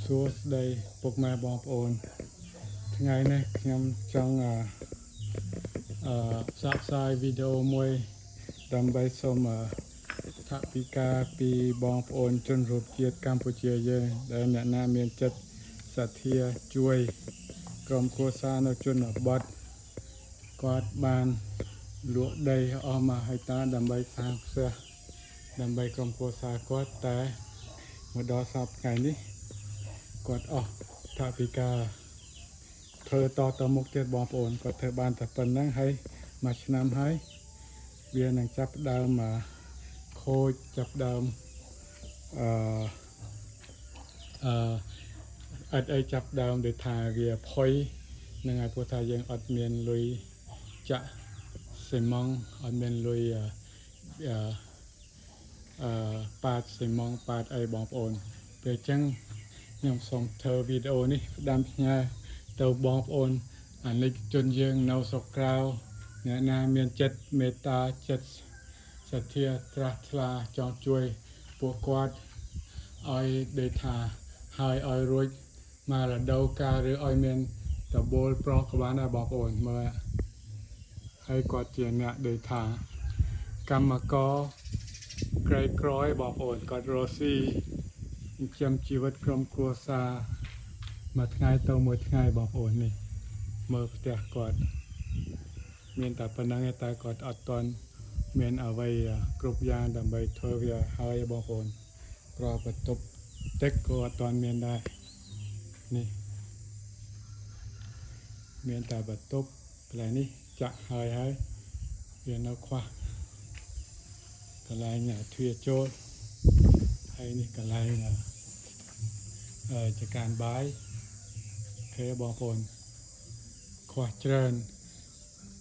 សួស្តីពុកម៉ែបងប្អូន ថ្ងៃនេះខ្ញុំចង់អឺអឺផ្សព្វផ្សាយវីដេអូមួយដើម្បីសូមអឺថវិកាពីបងប្អូនជនរួមជាតិកម្ពុជាយើងដែលអ្នកណាមានចិត្តសទ្ធាជួយក្រុមគ្រួសារនៅជនបទគាត់បានលក់ដីអស់មួយហិកតាដើម្បីសាងផ្ទះដើម្បីក្រុមគ្រួសារគាត់តែមកដល់សប្តាហ៍ថ្ងៃនេះ គាត់អស់ថវិកាធ្វើតទៅមុខទៀតបងប្អូនគាត់ធ្វើបានតែប៉ុណ្្នឹងហើយមួយឆ្នាំហើយវានឹងចាប់ផ្ដើមអាខូចចាប់ផ្ដើមអឺអឺអត់អីចាប់ផ្ដើមដូចថាវាផុយនឹងហើយព្រោះថាយើងអត់មានលុយចាក់ស៊ីម៉ង់អត់មានលុយអឺអឺអឺប៉ាតស៊ីម៉ង់ប៉ាតអីបងប្អូនពេលអញ្ចឹង ខ្ញុំសូមធ្វើវីដេអូនេះផ្ដាំផ្ញើទៅបងប្អូនអាណិកជនយើងនៅស្រុកក្រៅអ្នកណាមានចិត្តមេត្តាចិត្តសទ្ធាត្រាស់ថ្លាចង់ជួយពួកគាត់ឲ្យដូចថាហើយឲ្យរួចមករដូវកាលឬឲ្យមានដបូលប្រោះក៏បានដែរបងប្អូនមើលហើយគាត់ជាអ្នកដូចថាកម្មករក្រីក្រឯបងប្អូនគាត់រស់ស៊ី ចិញ្ចឹមជីវិតក្រុមគ្រួសារមួយថ្ងៃទៅមួយថ្ងៃបងប្អូននេះមើលផ្ទះគាត់មានតែប៉ុណ្្នឹងឯងតែគាត់អត់ទាន់មានអ្វីគ្រប់យ៉ាងដើម្បីធ្វើវាហើយបងប្អូនប្របន្ទប់ទឹកក៏អត់ទាន់មានដែរនេះមានតែបន្ទប់កន្លែងនេះចាក់ហើយហើយវានៅខ្វះកន្លែងទ្វារចូល ហើយនេះកន្លែងអឺអឺចការបាយឃើញបងប្អូនខ្វះច្រើន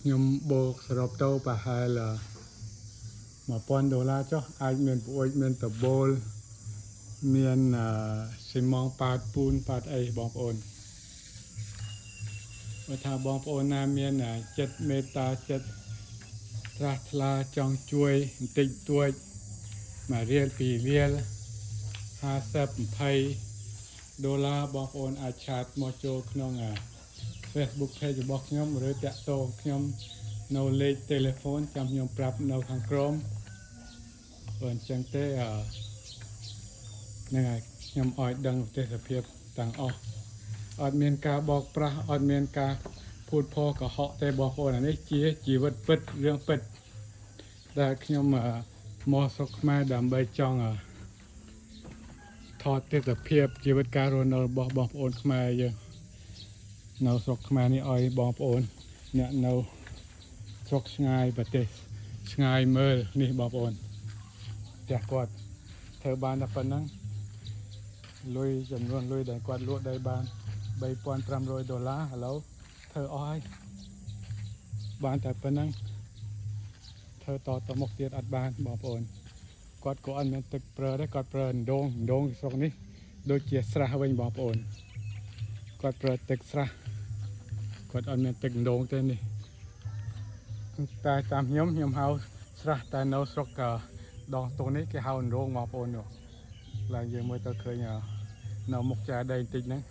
ខ្ញុំបូកសរុបទៅប្រហែល1000ដុល្លារចុះអាចមានប្អួយមានដបូលមានអឺស៊ីម៉ងប៉ាតពូនប៉ាតអីបងប្អូនបើថាបងប្អូនណាមានចិត្តមេត្តាចិត្តត្រាស់ថ្លាចង់ជួយបន្តិចតួចមួយរៀលពីររៀល 50 20ដុល្លារបងប្អូនអាច chat មកចូលក្នុងអា Facebook page របស់ខ្ញុំឬតាក់ទងខ្ញុំនៅលេខ telephone ចាំខ្ញុំប្រាប់នៅខាងក្រោមបើអញ្ចឹងទេអឺហ្នឹងហើយខ្ញុំឲ្យដឹងទេសភាពទាំងអស់អត់មានការបោកប្រាស់អត់មានការភូតភរកុហកទេបងប្អូនអានេះជាជីវិតពិតរឿងពិតដែលខ្ញុំអឺមកស្រុកខ្មែរដើម្បីចង់អឺ ថតទេសភាពជីវិតការរស់នៅរបស់បងប្អូនខ្មែរយើងនៅស្រុកខ្មែរនេះឲ្យបងប្អូនអ្នកនៅស្រុកឆ្ងាយប្រទេសឆ្ងាយមើលនេះបងប្អូនផ្ទះគាត់ធ្វើបានតែប៉ុណ្្នឹងលុយចំនួនលុយដែលគាត់លក់ដីបាន3500ដុល្លារឥឡូវធ្វើអស់ហើយបានតែប៉ុណ្្នឹងធ្វើតទៅមុខទៀតអត់បានបងប្អូន គាត់ក៏អត់មានទឹកប្រើដែរគាត់ប្រើអណ្ដូងអណ្ដូងស្រុកនេះដូចជាស្រះវិញបងប្អូនគាត់ប្រើទឹកស្រះគាត់អត់មានទឹកអណ្ដូងទេនេះតែតាមខ្ញុំខ្ញុំហៅស្រះតែនៅស្រុកដងទងនេះគេហៅអណ្ដូងបងប្អូននោះឡើងយើងមើលទៅឃើញនៅមុខចាដីបន្តិចហ្នឹង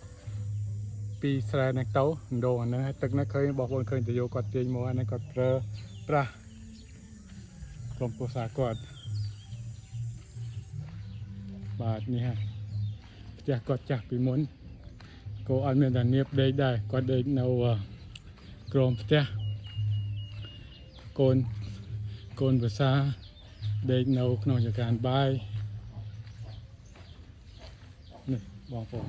ពីស្រែហ្នឹងទៅអណ្ដូងអាហ្នឹងហើយទឹកហ្នឹងឃើញបងប្អូនឃើញតយោគាត់ទាញមកអាហ្នឹងគាត់ប្រើប្រាស់ក្រុមគ្រួសារគាត់ បាទនេះហ่ะផ្ទះគាត់ចាស់ពីមុនក៏អត់មានតែនៀបដេកដែរគាត់ដេកនៅអឺក្រោមផ្ទះកូនកូនភាសាដេកនៅក្នុងចការបាយនេះបងប្អូន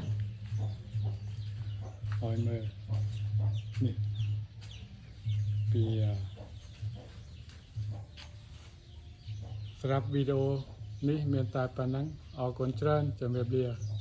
ឲ្យមើលនេះពីអឺសម្រាប់វីដេអូនេះមានតែប៉ុណ្ណឹងអរគុណច្រើនជំរាបលា។